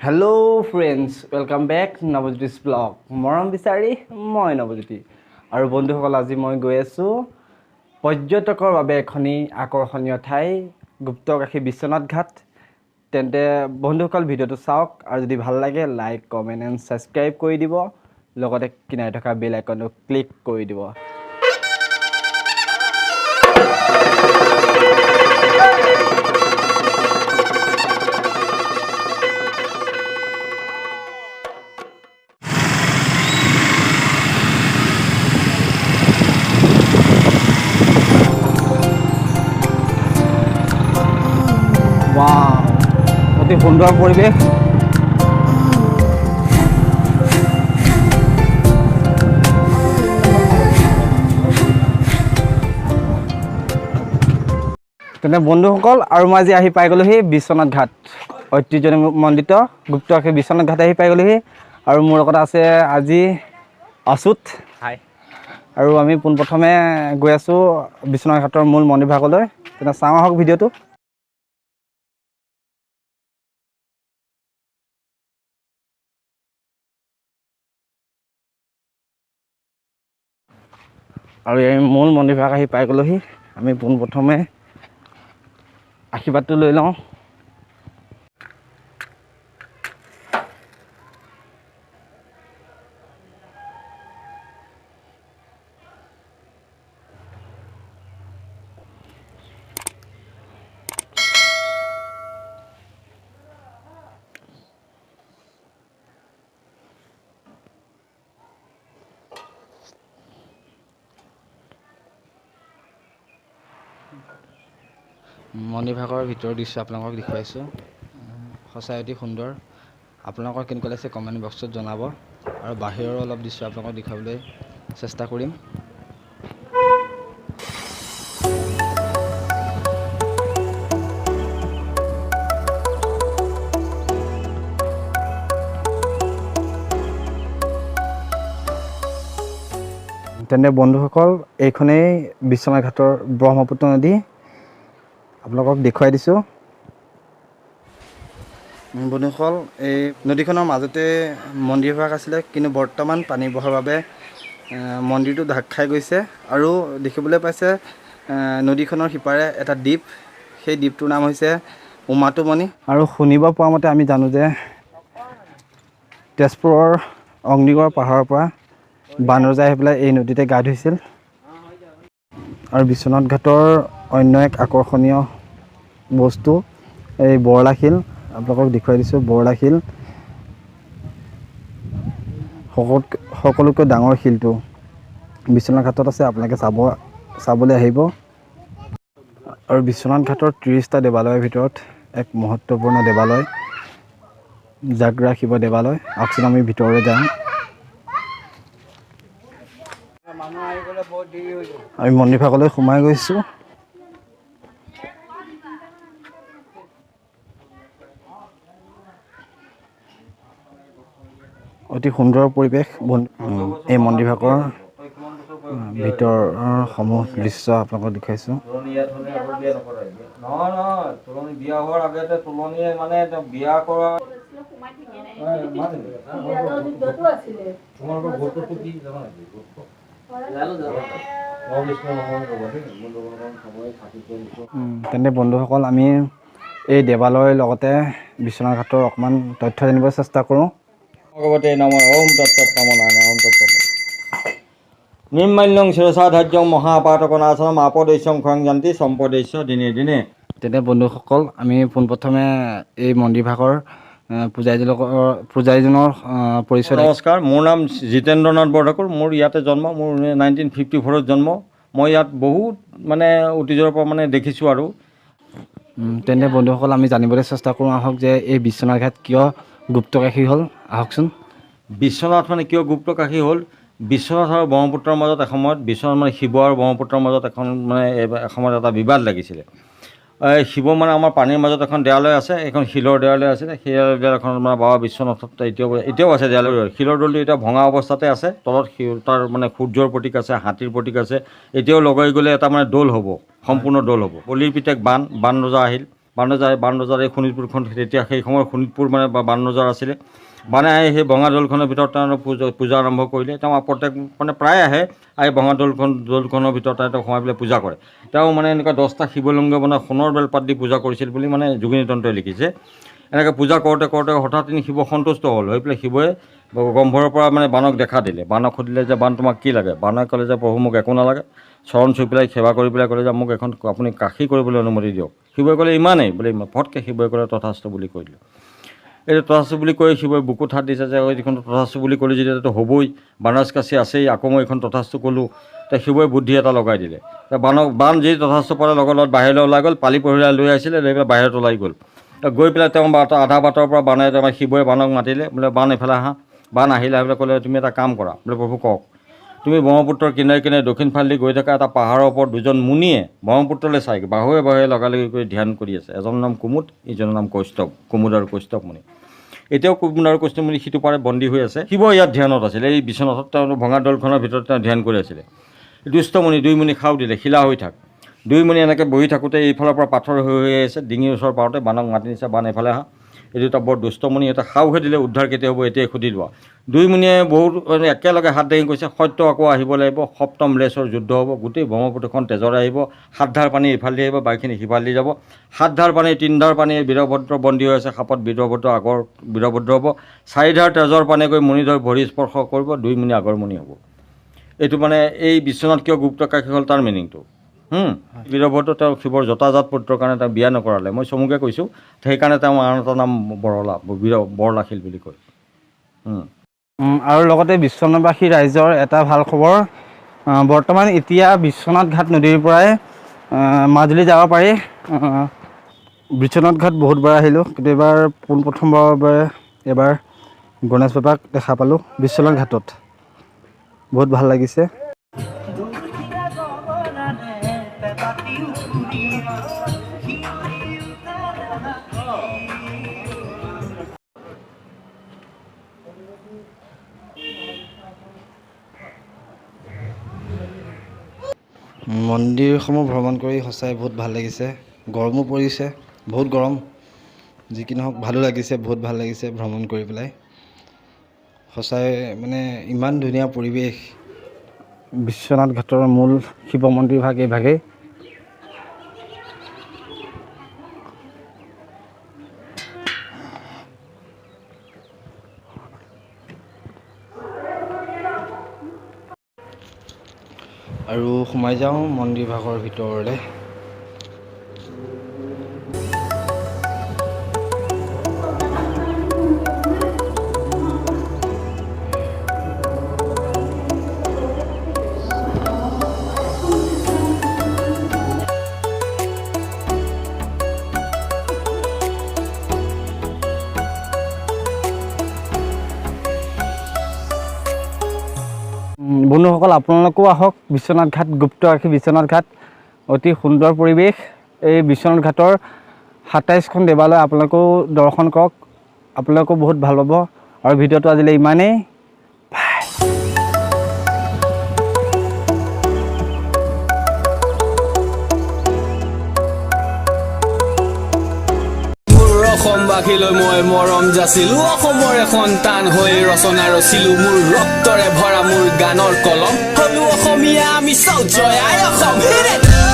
Hello friends, welcome back Nabajyoti's blog. মৰম বিচাৰি মই নৱজ্যোতি আৰু বন্ধুসকল, আজি মই গৈ আছোঁ পৰ্যটকৰ বাবে এখনি আকৰ্ষণীয় ঠাই গুপ্তকাশী বিশ্বনাথ ঘাট। তেন্তে বন্ধুসকল, ভিডিঅ'টো চাওক আৰু যদি ভাল লাগে লাইক, কমেণ্ট এণ্ড ছাবস্ক্ৰাইব কৰি দিব, লগতে কিনাৰে থকা বেল আইকনটো ক্লিক কৰি দিব। ৱাও, অতি সুন্দৰ পৰিৱেশ। তেনে বন্ধুসকল, আৰু মই আজি আহি পাই গ'লোহি বিশ্বনাথ ঘাট, ঐতিহ্যমণ্ডিত গুপ্তকাশী বিশ্বনাথ ঘাট আহি পাই গ'লোহি। আৰু মোৰ লগত আছে আজি অচ্যুত। হাই। আৰু আমি পোনপ্ৰথমে গৈ আছোঁ বিশ্বনাথ ঘাটৰ মূল মন্দিৰ ভাগলৈ। তেনে চাওঁ আহক ভিডিঅ'টো। আৰু এই মূল মন্দিৰ ভাগ আহি পাই গ'লোহি। আমি পোনপ্ৰথমে আশীৰ্বাদটো লৈ লওঁ। মন্দিৰভাগৰ ভিতৰৰ দৃশ্য আপোনালোকক দেখুৱাইছোঁ। সঁচাই অতি সুন্দৰ। আপোনালোকৰ কেনেকুৱা লাগিছে কমেণ্ট বক্সত জনাব। আৰু বাহিৰৰ অলপ দৃশ্য আপোনালোকক দেখুৱাবলৈ চেষ্টা কৰিম। তেন্তে বন্ধুসকল, এইখনেই বিশ্বনাথ ঘাটৰ ব্ৰহ্মপুত্ৰ নদী, আপোনালোকক দেখুৱাই দিছোঁ। বন্ধুসকল, এই নদীখনৰ মাজতে মন্দিৰভাগ আছিলে, কিন্তু বৰ্তমান পানী বঢ়াৰ বাবে মন্দিৰটো ঢাক খাই গৈছে। আৰু দেখিবলৈ পাইছে নদীখনৰ সিপাৰে এটা দ্বীপ, সেই দ্বীপটোৰ নাম হৈছে উমাটোমণি। আৰু শুনিব পোৱা মতে আমি জানো যে তেজপুৰৰ অগ্নিগড় পাহাৰৰ পৰা বানৰজাই আহি পেলাই এই নদীতে গা ধুইছিল। আৰু বিশ্বনাথ ঘাটৰ অন্য এক আকৰ্ষণীয় বস্তু এই বৰলা শিল, আপোনালোকক দেখুৱাই দিছোঁ। বৰলা শিল সকলোতকৈ ডাঙৰ শিলটো বিশ্বনাথ ঘাটত আছে, আপোনালোকে চাবলৈ আহিব। আৰু বিশ্বনাথ ঘাটৰ 30টা দেৱালয়ৰ ভিতৰত এক মহত্বপূৰ্ণ দেৱালয় জাগ্ৰা শিৱ দেৱালয়। আহকচোন আমি ভিতৰলৈ যাওঁ। আমি মন্দিৰ ভাগলৈ সোমাই গৈছোঁ। অতি সুন্দৰ পৰিৱেশ। এই মন্দিৰ ভাগৰ ভিতৰৰ সমূহ দৃশ্য আপোনালোকক দেখুৱাইছোঁ। তেন্তে বন্ধুসকল, আমি এই দেৱালয়ৰ লগতে বিশ্বনাথ ঘাটৰ অকণমান তথ্য জানিব চেষ্টা কৰোঁ। ভগৱতে নম ওম তৎসৎ নম নাৰায়ণ ওম তৎসৎ। নিৰ্মাল্যং শিৰসাধাৰ্যং মহাপাতকনাশনম আপদেশ্যং খং জান্তি সম্পদেশ্য দিনে দিনে। তেন্তে বন্ধুসকল, আমি পোনপ্ৰথমে এই মন্দিৰভাগৰ পূজাৰীজনৰ পৰিচয়। নমস্কাৰ, মোৰ নাম জিতেন্দ্ৰ নাথ বৰঠাকুৰ। মোৰ ইয়াতে জন্ম, মোৰ 1954ত জন্ম। মই ইয়াত বহুত মানে অতীজৰ পৰা মানে দেখিছোঁ। আৰু তেন্তে বন্ধুসকল, আমি জানিবলৈ চেষ্টা কৰোঁ আহক যে এই বিশ্বনাথ ঘাট কিয় গুপ্তকাশী হ'ল। আহকচোন। বিশ্বনাথ মানে কিয় গুপ্তকাশী হ'ল? বিশ্বনাথ আৰু ব্ৰহ্মপুত্ৰৰ মাজত এসময়ত, বিশ্বনাথ মানে শিৱ আৰু ব্ৰহ্মপুত্ৰৰ মাজত এখন মানে এসময়ত এটা বিবাদ লাগিছিলে। শিৱ মানে আমাৰ পানীৰ মাজত এখন দেৱালয় আছে, এখন শিলৰ দেৱালয় আছিলে। সেই দেৱালয়খন মানে বাবা বিশ্বনাথত এতিয়াও আছে দেৱালয়। শিলৰ দৌলটো এতিয়া ভঙা অৱস্থাতে আছে। তলত তাৰ মানে সূৰ্যৰ প্ৰতীক আছে, হাতীৰ প্ৰতীক আছে। এতিয়াও লগাই গ'লে এটা মানে দৌল হ'ব, সম্পূৰ্ণ দৌল হ'ব। বলিৰ পিতেক বান ৰজা আহিল, বানৰজাৰ এই শোণিতপুৰখন তেতিয়া সেই সময়ত শোণিতপুৰ মানে বানৰজাৰ আছিলে। বানে আহি সেই ভঙা দৌলখনৰ ভিতৰত তেওঁ পূজা আৰম্ভ কৰিলে। তেওঁ প্ৰত্যেক মানে প্ৰায় আহে, আহি ভঙা দৌলখনৰ ভিতৰত তেওঁ সোমাই পেলাই পূজা কৰে। তেওঁ মানে এনেকুৱা 10টা শিৱলিংগ বনাই সোণৰ বেলপাত দি পূজা কৰিছিল বুলি মানে যোগিনী তন্ত্ৰই লিখিছে। এনেকৈ পূজা কৰোঁতে কৰোঁতে হঠাৎ শিৱ সন্তুষ্ট হ'ল। হৈ পেলাই শিৱই গম্ভৰৰ পৰা মানে বাণক দেখা দিলে। বাণক সুধিলে যে বাণ তোমাক কি লাগে? বাণে ক'লে যে প্ৰভু মোক একো নালাগে। চৰণ চুই পেলাই সেৱা কৰি পেলাই ক'লে যে মোক এখন আপুনি কাশী কৰিবলৈ অনুমতি দিয়ক। শিৱই ক'লে ইমানেই বোলে, ফটকৈ শিৱই ক'লে তথাস্তু বুলি কৈ দিলে। এইটো তথাস্তু বুলি কৈ শিৱই বুকুত হাত দিছে যে এইখন তথাস্তু বুলি ক'লে যেতিয়া হ'বই, বানাৰস কাশী আছেই, আকৌ মই এইখন তথাস্তু ক'লোঁ। তে শিৱই বুদ্ধি এটা লগাই দিলে। বাণ যি তথাস্তু পালে লগৰ লগত বাহিৰলৈ ওলাই গ'ল, পালি পহিলা লৈ আহিছিলে, লৈ পেলাই বাহিৰত ওলাই গ'ল। গৈ পেলাই তেওঁ আধা বাটৰ পৰা বাণে তেওঁ শিৱই বাণক মাতিলে, বোলে বাণ এইফালে আহা। বাণ আহিলে, আহি পেলাই ক'লে তুমি এটা কাম কৰা। বোলে প্ৰভু কওক। তুমি ব্ৰহ্মপুত্ৰৰ কিনাৰে কিনাৰে দক্ষিণ ফালেদি গৈ থকা এটা পাহাৰৰ ওপৰত দুজন মুনিয়ে ব্ৰহ্মপুত্ৰলৈ চাই বাহুৱে বাহুৱে লগালগি কৰি ধ্যান কৰি আছে। এজনৰ নাম কুমুদ, ইজনৰ নাম কৌস্তভ। কুমুদ আৰু কৌস্তভ মুনি। এতিয়াও কুমুদ আৰু কৌস্তভ মুনি সিটো পাৰে বন্দী হৈ আছে। শিৱ ইয়াত ধ্যানত আছিলে, এই বিশ্বনাথত তেওঁ ভঙা দৌলখনৰ ভিতৰত তেওঁ ধ্যান কৰি আছিলে। দুষ্ট মুনি দুই মুনি খাও দিলে, শিলা হৈ থাক। দুই মুনি এনেকৈ বহি থাকোঁতে এইফালৰ পৰা পাথৰ হৈ হৈ আছে, ডিঙিৰ ওচৰ পাওঁতে বাণক মাতি নিছে, বাণ এইফালে আহা, এইটো এটা বৰ দুষ্ট মুনি, এটা খাওহে দিলে, উদ্ধাৰ কেতিয়া হ'ব এতিয়াই সুধি লোৱা। দুই মুনিয়ে বহুত মানে একেলগে হাত দাঙি কৈছে, সত্য আকৌ আহিব লাগিব, সপ্তম লেচৰ যুদ্ধ হ'ব, গোটেই ব্ৰহ্মপুত্ৰখন তেজৰে আহিব, সাতধাৰ পানী ইফালে দি আহিব, বাকীখিনি সিফালে দি যাব। সাতধাৰ পানী তিনিধাৰ পানী বীৰভদ্ৰ বন্দী হৈ আছে সাপত, বীৰভদ্ৰ আগৰ বীৰভদ্ৰ হ'ব। চাৰিধাৰ তেজৰ পানী গৈ মুনিধৰ ভৰি স্পৰ্শ কৰিব, দুই মুনি আগৰ মুনি হ'ব। এইটো মানে এই বিশ্বনাথ কিয় গুপ্ত কাশী হ'ল তাৰ মিনিংটো। বীৰভদ্ৰ তেওঁ শিৱৰ যথাযথ পুত্ৰৰ কাৰণে তেওঁ বিয়া নকৰালে, মই চমুকে কৈছোঁ, সেইকাৰণে তেওঁ আন এটা নাম বৰলা, বীৰ বৰলাশিল বুলি কয়। আৰু লগতে বিশ্বনাথবাসী ৰাইজৰ এটা ভাল খবৰ, বৰ্তমান এতিয়া বিশ্বনাথ ঘাট নদীৰ পৰাই মাজুলী যাব পাৰি। বিশ্বনাথ ঘাট বহুতবাৰ আহিলোঁ, কিন্তু এইবাৰ পোনপ্ৰথমবাৰৰ বাবে এবাৰ গণেশ বাবাক দেখা পালোঁ বিশ্বনাথ ঘাটত, বহুত ভাল লাগিছে। মন্দিৰসমূহ ভ্ৰমণ কৰি সঁচাই বহুত ভাল লাগিছে। গৰমো পৰিছে, বহুত গৰম, যি কি নহওক ভালো লাগিছে, বহুত ভাল লাগিছে ভ্ৰমণ কৰি পেলাই। সঁচাই মানে ইমান ধুনীয়া পৰিৱেশ। বিশ্বনাথ ঘাটৰ মূল শিৱ মন্দিৰ ভাগ এইভাগেই। আৰু সোমাই যাওঁ মন্দিৰ ভাগৰ ভিতৰলৈ। বন্ধুসকল আপোনালোকো আহক বিশ্বনাথ ঘাট, গুপ্তকাশী বিশ্বনাথ ঘাট, অতি সুন্দৰ পৰিৱেশ। এই বিশ্বনাথ ঘাটৰ 27খন দেৱালয় আপোনালোকেও দৰ্শন কৰক, আপোনালোকেও বহুত ভাল পাব। আৰু ভিডিঅ'টো আজিলৈ ইমানেই। মোৰ অসমবাসীলৈ মই মৰম যাচিলো, অসমৰে সন্তান হৈ ৰচনা ৰচিলো, মোৰ ৰক্তৰে ভৰা মোৰ গানৰ কলম, হলো অসমীয়া আমি চৌ, জয় আই অসম। Hit it!